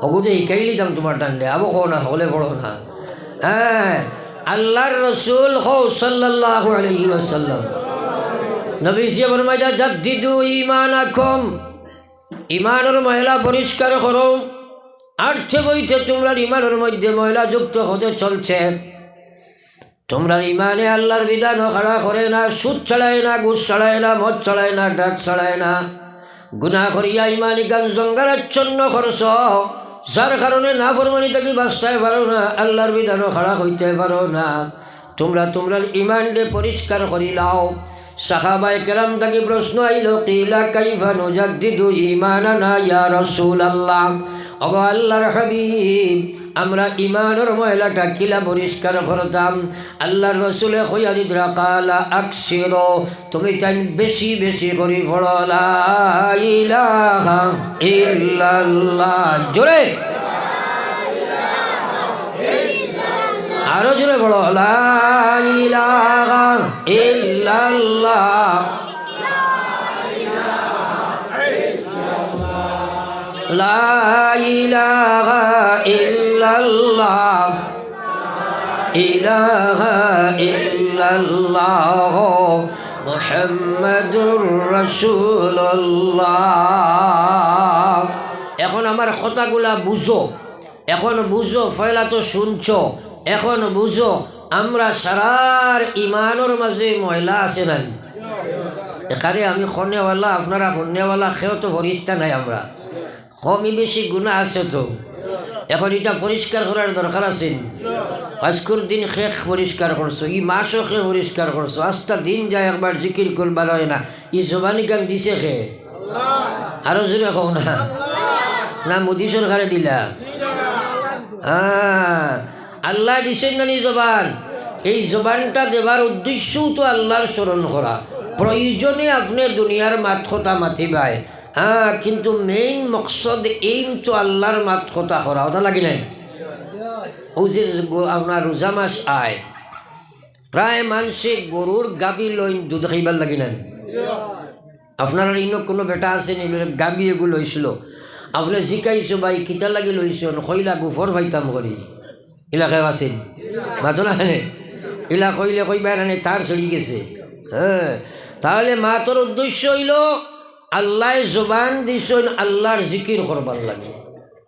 অগুতে হিকাইলিতাম তুমার টানলে, আবো কও না, হকলে পড়ো না। হ্যাঁ, আল্লাহর রসুল কও সাল্লাল্লাহু আলাইহি ওয়াসাল্লাম। নবীজিয়ে ফরমাইতা, "জাদ্দিদু ঈমানাকুম।" ইমানর ময়লা পরিষ্কার করো। আটতে বইতে তুমরার ইমানর মধ্যে ময়লা যুক্ত হতে চলছে। তুমরার ইমানে আল্লাহর বিধানও খাড়া করে না, সুদ ছাড়ায় না, ঘুষ ছাড়ায় না, মদ ছাড়ায় না, ড্রাগ ছাড়ায় না। গুনাহ করিয়া ইমান ইখান জঙ্গলাচ্ছন্ন করছো। যার কারণে নাফরমানি থাকি বাঁচতায় পারো না, আল্লার বিধানো খাড়া অইতায় পারো না। তুমরা তুমরার ইমানরে পরিষ্কার করিলাও। সাহাবায়ে কেরাম থাকি প্রশ্ন আইলো, "কিলা কাইফা নুজাদ্দিদু ঈমানানা ইয়া রাসূলুল্লাহ?" ওগো আল্লার হাবিব, আমরা ইমানর ময়লাটা কিলা পরিষ্কার করতাম? আল্লার রসুলে কইয়া দিতরা, "কালা আকসিরু।" তুমি তাইন বেশি বেশি করি পড়ো, লা ইলাহা ইল্লাল্লাহ। জোরে, আরো জোরে পড়ো, লা ইলাহা ইল্লাল্লাহ। লা ইলাহা ইল্লাল্লাহ। ইলাহা ইল্লাল্লাহ মুহাম্মাদুর রাসূলুল্লাহ। এখন আমার কথাগুলা বুঝো, এখন বুঝো, পয়লা তো শুনছো, এখন বুঝো, আমরা সারার ইমানর মাঝে ময়লা আছে না নি? এখানে আমি কনেওয়ালা, আপনারা কনেওয়ালা, কেউ তো ফরিস্তা নাই আমরা। কমি বেশি গুনা আছে তো। এখন ইটা পরিষ্কার করার দরকার আছে নি? আজকুর দিন শেষ পরিষ্কার করছো, ই মাসও শেষ পরিষ্কার করছো, আস্তা দিন যায় একবার জিকির করবার অয় না। ই জবানি গান দিছে কে? আরো জোরে কও না। না মোদি সরকারে দিলা? হ্যাঁ, আল্লায় দিছইন না নি জবান? এই জবানটা দেবার উদ্দেশ্যও তো আল্লার স্মরণ করা। প্রয়োজনে আপনে দুনিয়ার মাত কথা মাতিবায়, হ্যাঁ, কিন্তু main মকসদ, aim তো আল্লার মাত কথা করা, ওটা লাগি নাই? অউ যে গ-, আপনার রোজা মাস আয়, প্রায় মানষে গরুর গাভী লইন দুধ খাইবার লাগি নাই? আপনারার ইনো কুনু বেটা আছে নি, গাভী এগু লইছিল, আপনে জিকাইছো, "ভাই, কিতার লাগি লইছো?" কইলা, "গুফর পাইতাম করি।" ইলা কেউ আছে নি? মাতো না কেনে? ইলা কইলে কইবা, "এখানে তার চড়ি গেছে।" হ্যাঁ, তাহলে মাতর উদ্দেশ্য অইলো, আল্লায় জবান দিছইন আল্লার জিকির করবার লাগি।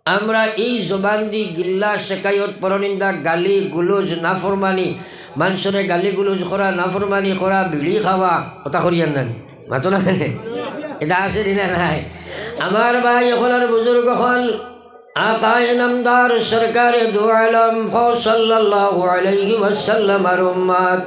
আমরা এই জবান দি গিল্লা, শেকায়ত, পরনিন্দা, গালি, গুলজ, নাফরমানি, মানষরে গালি গুলজ করা, নাফরমানি করা, বিড়ি খাওয়া, ওটা করিয়ার না নি? মাতো না কেনে? ইটা আছে নি না নাই? আমার ভাই অকল আর বুজুর্গ অকল, আকায়ে নামদার সরকারে দু আলম সাল্লাল্লাহু আলাইহি ওয়াসাল্লামর উম্মত।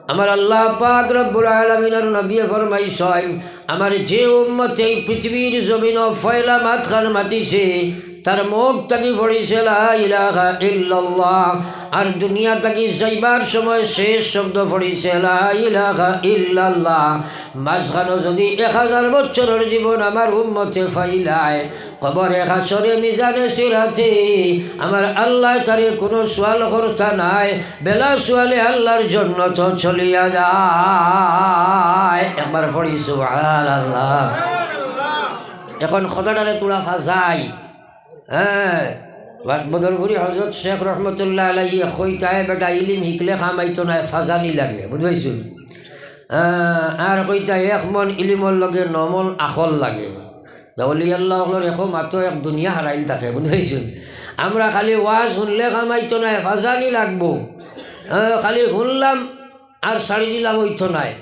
আমার আল্লাহ পাক রব্বুল আলামিনর নবীয়ে ফরমাইছইন, আমার যে উম্মতে এই পৃথিবীর জমিনো পয়লা মাতখান মাতিছে, তার মুখ থাকি পড়ছে লা ইলাহা ইল্লাল্লাহ, আর দুনিয়া থাকি যাইবার সময় শেষ শব্দ পড়ছে লা ইলাহা ইল্লাল্লাহ। মাঝখানো যদি এক হাজার বছরর জীবন আমার উম্মতে পাইলায়, কবরে হাশরে মিজানে সিরাতে আমার আল্লায় তারে কুনু সওয়াল করতা নায়, বেলা সওয়ালে আল্লার জন্নত চলিয়া যায়। একবার পড়ি সুবহানাল্লাহ। এখন কথাটারে তুরা ফাজাই, হ্যাঁ, বাস বদরপুরি হজরত শেখ রহমতুল্লাহ আলাইহি কইতা, "এ বেটা, ইলিম হিকলে কাম আইতো নায়, ফাজানি লাগে", বুঝি পাইছইন? আহ, আর কইতা, "এক মন ইলিমর লগে ন মন আকল লাগে।" তা অলি আল্লাহ অকলর একো মাতো এক দুনিয়া হারাইল থাকে, বুঝি পাইছইন? আমরা খালি ওয়াজ হুনলে কাম আইতো নায়, ফাজানি লাগবো। আহ, খালি হুনলাম আর ছাড়ি দিলাম অইতো নায়।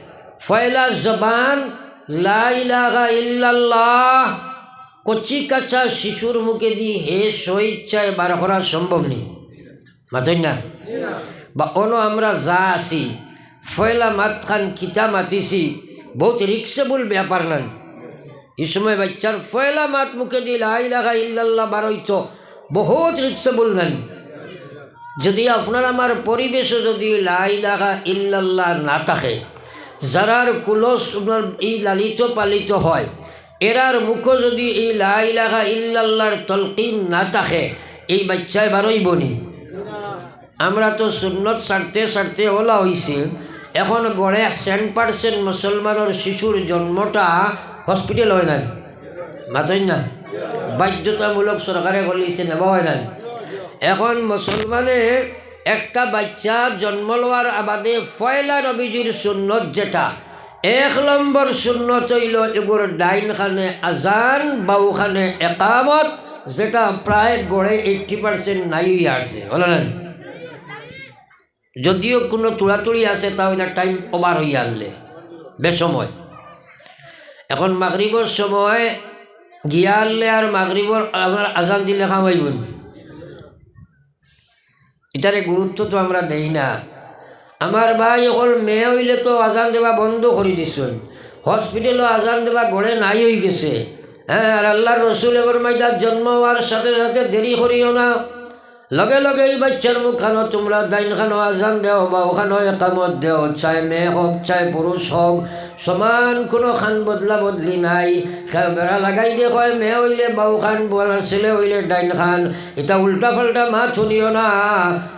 পয়লা জবান লা ইলাহা ইল্লাল্লাহ কচি কাচা শিশুর মুখেদি হে স্বইচ্ছায় বার করা সম্ভব নি? মাতইন না? বা অনো আমরা যা আছি, পয়লা মাতখান কিতা মাতিছি, বউত রিস্কেবল ব্যাপার না নি? ই সময় বাইচ্চার পয়লা মাত মুখেদি লা ইলাহা ইল্লাল্লাহ বারইতো, বউত রিস্কেবল না নি? যদি আপনার আমার পরিবেশো যদি লা ইলাহা ইল্লাল্লাহ না থাকে, যারার কুলস আপনার এই লালিত পালিত হয়, এরার মুখো যদি এই লা ইলাহা ইল্লাল্লাহর তলকিন না থাকে, এই বাইচ্চায় বারইবো নি? আমরা তো সুন্নত ছাড়তে ছাড়তে অলা অইছে, এখন গড়ে সেন্ট পার্সেন্ট মুসলমানর শিশুর জন্মটা হসপিটাল অয় না নি? মাতইন না? বাধ্যতামূলক সরকারে করিলিছে, নেওয়া অয় না নি? এখন মুসলমানে একটা বাইচ্চা জন্ম লওয়ার আবাদে পয়লা নবীজির সুন্নত যেটা, এক নম্বর সুন্নত অইলো এগুর ডাইন খানে আজান, বাউ খানে একামত, যেটা প্রায় গড়ে এইট্টি পার্সেন্ট নাই অইয়া আছে, অলা না নি? যদিও কুনু তুড়াতুড়ি আছে, তাও ইটা টাইম ওভার অইয়া আনলে বেসময়। এখন মাগরিবর সময় গিয়া আনলে আর মাগরিবর আমার আজান দিলে কাম অইবো নি? ইতারে গুরুত্ব তো আমরা দেই না। আমার ভাই অকল, মেয়ে অইলে তো আজান দেওয়া বন্ধ করি দিছইন, হসপিটালো আজান দেওয়া গড়ে নাই অই গেছে। হ্যাঁ, আর আল্লাহর রসুলে ফরমাইতা, জন্ম হওয়ার সাথে সাথে দেরি করিও না, লগে লগে এই বাচ্চার মুখ খানো তুমরা ডাইন খানো আজান দেও, বাউ খানো একামত দেও, চায় মেয়ে হোক চায় পুরুষ হোক, সমান কোনো খান বদলা বদলি নাই। কেউ বেড়া লাগাই দে কয় মেয়ে অইলে বাউ খান, বড় ছেলে অইলে ডাইন খান, ইতা উল্টা পাল্টা মাত হুনিও না।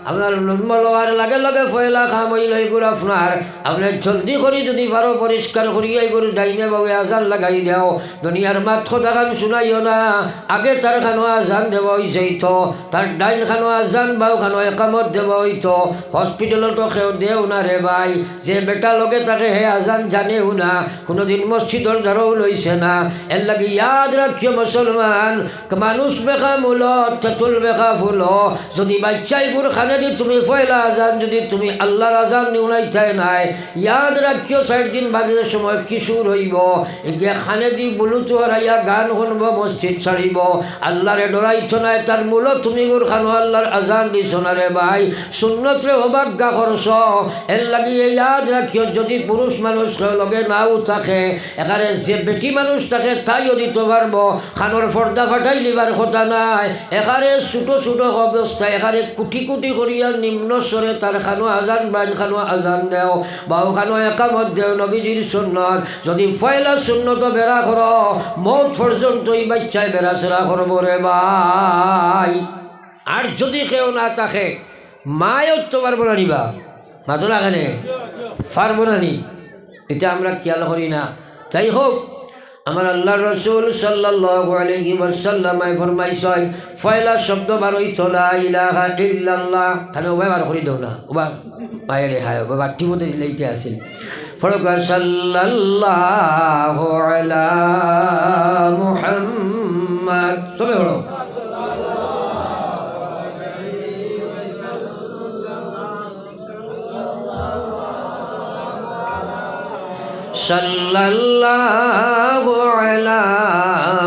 আপনার জন্ম লওয়ার লগে লগে পয়লা কাম অইলো ইগুর আপনার, আপনে জলদি করি যদি পারো পরিষ্কার করিয়া ইগুর ডাইনে বাউয়ে আজান লাগাই দেও। দুনিয়ার মাত কথাখান শুনাইও না। আগে তার খানো আজান দেওয়া অই যাইতো, তার ডাইন খানো আজান বাউ খানো একামত দেওয়া অইতো। হসপিটালো তো কেউ দেও না রে ভাই, যে বেটা লগে থাকে হে আজান জানেও না, কুনুদিন মসজিদর দ্বারও লইছে না। এরলাগি ইয়াদ রাখিও মুসলমান, মানুষ বেকা মুলো, তেতুল বেকা ফুলো। যদি বাচ্চা ইগুর খানেদি তুমি পয়লা আজান যদি তুমি আল্লাহর আজান হুনাইতায় নায়, ইয়াদ রাখিও চাইর দিন বাদে সময় কিশোর অইবো, ইগিয়ে খানেদি বুলুতু হরাইয়া গান হুনবো, মসজিদ ছাড়িবো। আল্লাহরে ডরাইতো নায়, তার মুলো তুমি ইগুর খানো আল্লাহর আজান দিছো না রে ভাই, সুন্নতরে অবজ্ঞা করছো। এরলাগি ইয়াদ রাখিও, যদি পুরুষ মানুষ কেউ লগে নাও থাকে, এখানে যে বেটি মানুষ থাকে তাইও দিতো পারবো। খানোর পর্দা ফাটাইলিবার কথা নায়। এখানে ছোট ছোট অবস্থা, এখানে কুটি কুটি করিয়া নিম্ন স্বরে তার খানো আজান, বাইন খানো আজান দেও, বাউ খানো একামত দেও, নবীজির সুন্নত। যদি পয়লা সুন্নত বেড়া করো, মউত পর্যন্ত ই বাচ্চায় বেড়াছেড়া করবো রে ভাই। আর যদি কেউ না থাকে, মায়ে উঠতে পারবো না নিবা, মাতো না কেনে? পারবো না নি? ইতা আমরা খেয়াল করি না। যাই হোক, আমার আল্লাহর রসুল সাল্লাল্লাহু আলাইহি ওয়াসাল্লামে ফরমাইছইন, পয়লা শব্দ বার অইতো লা ইলাহা ইল্লাল্লাহ। তাহলে ওবা বার করি দেও না, ওবা বাইরে হায়, ওবা বাট্টি মধ্যে দিলাইতে আছিল। পড়ো কয়, সাল্লাল্লাহু আলা মুহাম্মদ। সবে পড়ো। সাল্লাল্লাহু আলা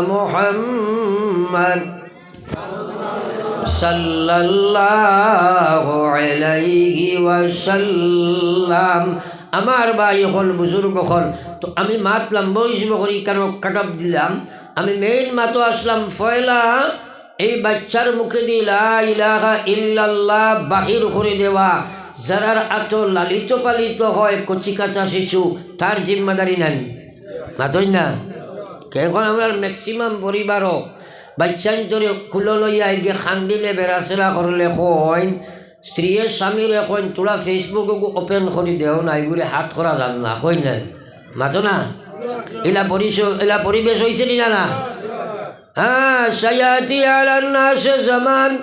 মুহাম্মদ। সাল্লাল্লাহু আলাইহি ওয়াসাল্লাম। আমার ভাই অকল, বুজুর্গ অকল, তো আমি মাত লম্বা অইযিবো করি কারণ কাটাপ দিলাম। আমি মেইন মাতো আসলাম পয়লা এই বাচ্চার মুখেদি লা ইলাহা ইল্লাল্লাহ বাহির করি দেওয়া। যারার আতো লালিত পালিত হয় কচি কাঁচা শিশু, তার জিম্মাদারি নানি? মাতইন না? এখন আমরার ম্যাক্সিমাম পরিবারও বাচ্চাইন্তরে কুলো লইয়া আইগে কান্দিলে বেড়াছেড়া করলে কইন, স্ত্রীয়ে স্বামীরে কইন, "তোরা Facebook ওগু open করি দেও না, ইগুরে হাত করা যার না," কইন না? মাতো না? ইলা পরিস-, ইলা পরিবেশ অইছে নি না, না? হ্যাঁ, সায়াতি আলান নাসে জামান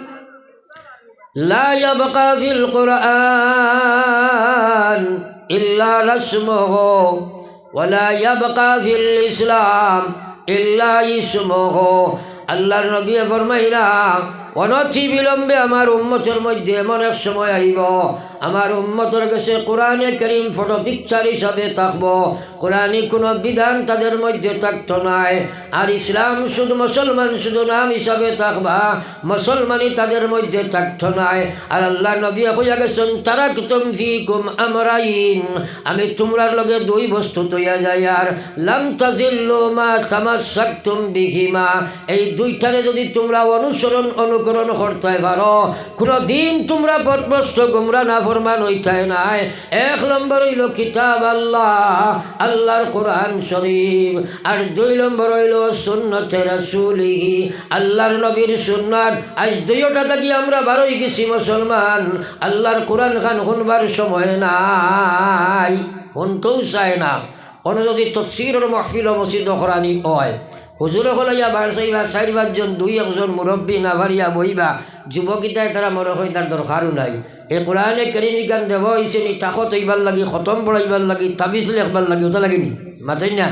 লা ইয়াবকা ফিল কুরআন ইল্লা রাসমুহু, ওয়ালা ইয়াবকা ফিল ইসলাম ইল্লা ইসমুহু। আল্লাহর নবীয়ে ফরমাইরা, অনতি বিলম্বে আমার উম্মতর মধ্যে এমন এক সময় আইবো, আমার উম্মতর গেছে কোরআনে করিম ফটো পিকচার হিসাবে থাকবো, কোরআনি কোনো বিধান তাদের মধ্যে থাকতো নায়। আর ইসলাম শুধু মুসলমান শুধু নাম হিসাবে থাকবা, মুসলমানি তাদের মধ্যে থাকতো নায়। আর আল্লাহর নবীয়ে কইয়া গেছইন, "তারাকতুম ফিকুম আমরাইন", আমি তুমরার লগে দুই বস্তু থইয়া যাইয়ার, "লাম তাজিল্লু মা তামাসসাকতুম বিহিমা", এই দুইটারে যদি তুমরা অনুসরণ অনুকরণ করতায় পারো, কোনো দিন তুমরা পথভ্রষ্ট গুমরা নাফরমান অইতায় নায়। এক নম্বর অইলো কিতাব আল্লাহ, আল্লাহর কোরআন শরীফ, আর দুই নম্বর অইলো সুন্নতে রাসূলিহি, আল্লাহর নবীর সুন্নাত। আইজ দুইওটা থাকি আমরা বারই গেছি মুসলমান, আল্লাহর কোরআন খান হুনবার সময় নাই, হুনতেও চায় না। অনো যদি তফসিরর মাহফিল ও মসজিদ করানি অয়, হুজুর অকল আইয়া বার চাইবা, চাইর পাঁচজন, দুই একজন মুরব্বি না পারিয়া বইবা, যুবক ইতায় তারা মনে হয় তার দরকারও নাই। এই কোরআনে করিম ইখান দেওয়া অইছে নি তাকত অইবার লাগি, খতম পড়াইবার লাগি, তাবিজ লেখবার লাগি, ওটা লাগেনি? মাতইন না?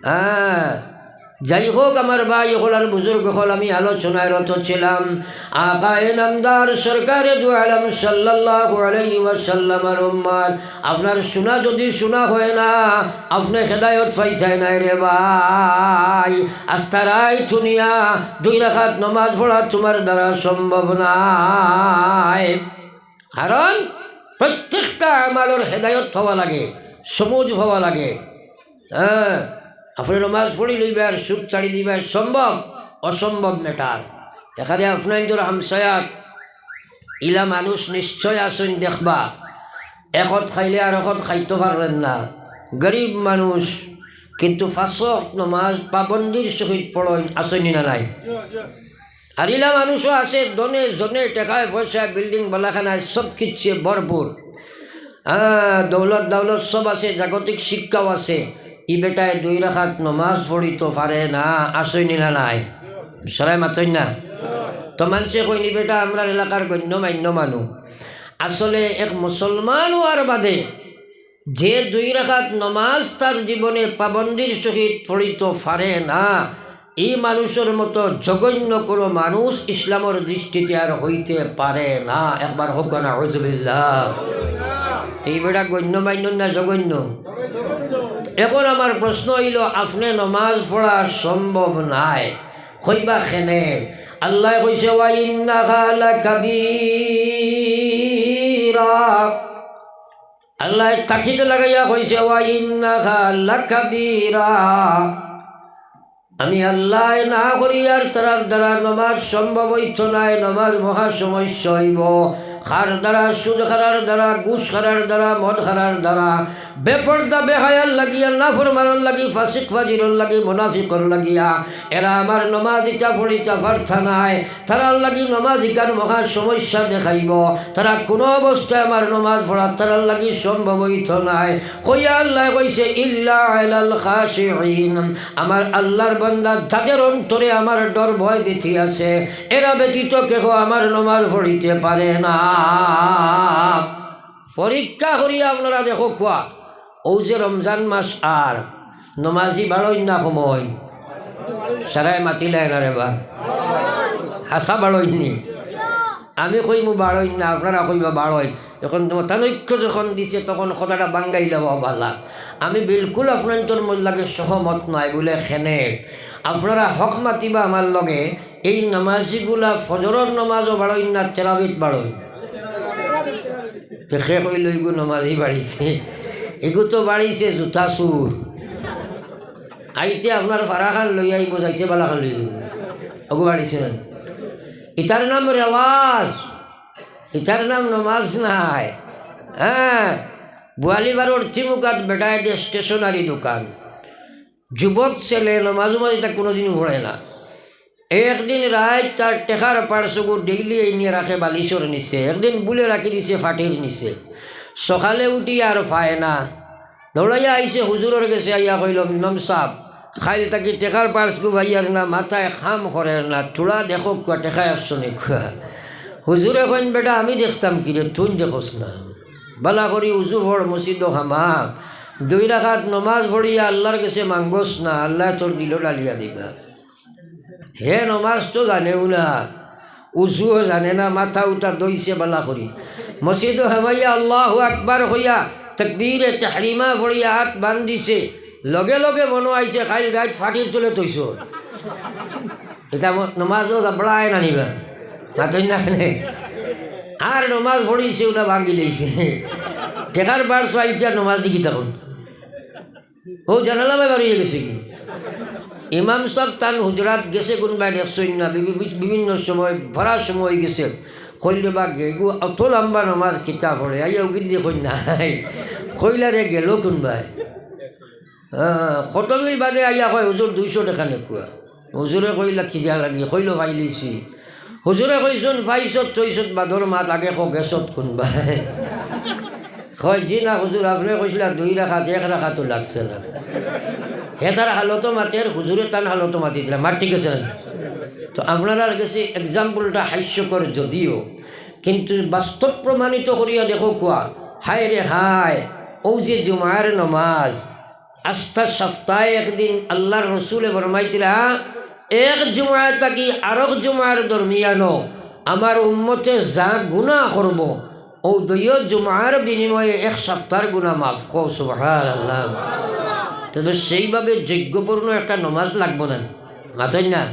হ্যাঁ, যাই হোক, আমার ভাই অকল আর বুজুর্গ অকল, আমি আলোচনায় রত ছিলাম। আকায়ে নামদার সরকারে দু আলম সাল্লাল্লাহু আলাইহি ওয়াসাল্লামর উম্মত, আপনার শুনা যদি শুনা হয় না, আপনে হেদায়ত পাইতায় নায় রে ভাই। আস্তা রাইত হুনিয়া দুই রাকাত নমাজ পড়া তুমার দ্বারা সম্ভব নায়। কারণ প্রত্যেকটা আমলর হেদায়ত পাওয়া লাগে, সমুজ পাওয়া লাগে। হ্যাঁ, আপনে নমাজ পড়ি লইবা আর সুদ ছাড়ি দিবা, সম্ভব? অসম্ভব matter। এখানে আপনাইনতর হামসায়াত ইলা মানুষ নিশ্চয় আছইন, দেখবা, একত খাইলে আর একত খাইতো পারইন না, গরিব মানুষ, কিন্তু পাঁচ ওয়াক্ত নমাজ পাবন্দির সহিত পড়ইন, আছইন নি না নাই? আর ইলা মানুষও আছে, ধনে জনে, টেকায় পয়সায়, বিল্ডিং বালাখানায়, সব কিচ্ছু ভরপুর। হ্যাঁ, দৌলত দাওলত সব আছে, জাগতিক শিক্ষাও আছে। ই বেটায় দুই রাকাত নমাজ পড়িতো পারে না, আছইন নি না নাই? সারায় মাতইন না। তো মানষে কইন, "ই বেটা আমরার এলাকার গণ্যমান্য মানু।" আসলে এক মুসলমান অওয়ার বাদে যে দুই রাকাত নমাজ তার জীবনে পাবন্দির সহিত পড়িতো পারে না, ই মানুষর মতো জঘন্য কোনো মানুষ ইসলামর দৃষ্টিতে আর হইতে পারে না। একবার কউক্কা নাউজুবিল্লাহ। তে ই বেটা গণ্যমান্য না জঘন্য? এখন আমার প্রশ্ন অইলো, আপনে নমাজ পড়া সম্ভব নায়, কইবা কেনে? আল্লায় কইছে, "ওয়া ইন্নাহা লাকাবীরা।" আল্লায় তাকিদ লাগাইয়া কইছে, "ওয়া ইন্নাহা লাকাবীরা।" আমি আল্লায় না করি আর তারার দ্বারা নমাজ সম্ভব অইতো নায়, নমাজ মহা সমস্যা অইবো। কার দ্বারা? সুদ খারার দ্বারা, ঘুষ খারার দ্বারা, মদ খারার দ্বারা, বেপর্দা বেহায়ার লাগিয়া, নাফরমানর লাগি, ফাসিক ফাজিরর লাগি, মুনাফিকর লাগিয়া, এরা আমার নমাজ ইতা পড়িতা পারতা নায়। তারার লাগি নমাজ ইখান মহা সমস্যা দেখাইবো। তারা কুনু অবস্থায় আমার নমাজ পড়া তারার লাগি সম্ভব অইতো নায়। কইয়া আল্লায় কইছে, "ইল্লা আলাল খাশিঈন।" আমার আল্লার বান্দা যাদের অন্তরে আমার ডর ভয় ভীতি আছে, এরা ব্যতীত কেহ আমার নমাজ পড়িতে পারে না। পরীক্ষা করিয়া আপনারা দেখউক্কা, অউ যে রমজান মাস আর নমাজি বাড়ইন না কমইন? সারায় মাতিলায় না রে বা। হাছা বাড়ইন নি? আমি কইমু বাড়ইন না, আপনারা কইবা বাড়ইন। এখন মতানৈক্য যখন দিছে, তখন কথাটা বাঙ্গাইলা বা বালা। আমি বিলকুল আপনাইনতর লগে সহমত নায় বুলে কেনে। আপনারা হক মাতিবা আমার লগে, এই নমাজিগুলা ফজরর নমাজও বাড়ইন না, তেরাবিত বাড়ইন। তে কে কইলো ইগু নমাজি বাড়িছে? ইগু তো বাড়িছে জুতা চুর। আইতে আপনার ফাড়াখান লইয়া আইবো, যাইতে বালাখান লইয়া যাইবো। অগু বাড়িছে না। ইতার নাম রেওয়াজ, ইতার নাম নমাজ নায়। হ্যাঁ, বুয়ালিবারর থিমুকাত বেটায় দে stationery দোকান। যুবক ছেলে, নমাজ উমাজ ইতা কুনুদিন পড়ে না। একদিন রাইত তার টেকার purse অগু daily আইনিয়া রাখে বালিশর নিচে, একদিন বুলে রাখি দিছে ফাটির নিচে। সকালে উঠি আর পায় না, দৌড়াইয়া আইছে হুজুরর গেছে, আইয়া কইলো, "ইমাম সাব, কাইল থাকি টেকার purse গু পাইয়ার না, মাথায় কাম করের না, থুড়া দেখউক্কা টেকা একশো নি কুয়া।" হুজুরে কইন, "বেটা, আমি দেখতাম কিরে, তুই দেখোস না? বালা করি উজু পড়, মসজিদো হামা, দুই রাকাত নমাজ পড়িয়া আল্লার গেছে মাঙ্গস না, আল্লায় তোর দিলো ডালিয়া দিবা।" হে নমাজ তো জানেও না, উজুও জানে না, মাথা উঠা দইছে বালা করি। মসজিদো হামাইয়া আল্লাহু আকবার কইয়া, তাকবীরে তাহরিমা পড়িয়া আত বান্ধিছে। লগে লগে মনো আইছে, কাইল রাইত ফাটির তলে থইছো। ইতা ম-, নমাজও জাবড়ায় না নি বা। মাতইন না কেনে? আর নমাজ পড়িছে, উনা ভাঙ্গি লইছে। টেকার purse আইছে আর নমাজ দেখি তখন। অউ জানালা বায় বার অইয়া গেছে গি? ইমাম সাব তান হুজরাত গেছে কুনবায় দেখছইন না, বিভি-, বিভি-, বিভিন্ন সময়, ভরা সময় গেছে। কইলে বা গে-, ইগু অত লম্বা নমাজ কিতা পড়ে? আইয়া উগিদি কইন না। কইলা রে গেলো কুনবায়? হ্যাঁ, খতমির বাদে আইয়া কয়, "হুজুর, দুইশো টেকা নি কুয়া।" হুজুরে কইলা, "কিতা লাগি?" কইলো, "পাইলিছি।" হুজুরে কইছইন, "পাইছত, থইছত বাদর মাত, আগে কও গেছত কুনবায়?" কয়, "জি না হুজুর, আপনে কইছলা দুই রাকাত, এক রাকাতও লাগছে না।" হে তার হালতো মাতের, হুজুরে তান হালতো মাতিতরা, মাত ঠিক আছে না? তো আপনারার গেছে exampleটা হাস্যকর যদিও, কিন্তু বাস্তব প্রমাণিত করিয়া দেখউক্কা, হায় রে হায়, অউ যে জুমার নমাজ, আস্তা সপ্তাহে একদিন আল্লাহর রসুলে ফরমাইতরা, এক জুমা থাকি আরক জুমার দরমিয়ানো আমার উম্মতে যা গুনাহ করবো, অউ দুইও জুমার বিনিময়ে এক সপ্তাহর গুনাহ মাফ। কও সুবহানাল্লাহ। তাহলে সেইভাবে যোগ্যপূর্ণ একটা নমাজ লাগবো না? মাতইন না?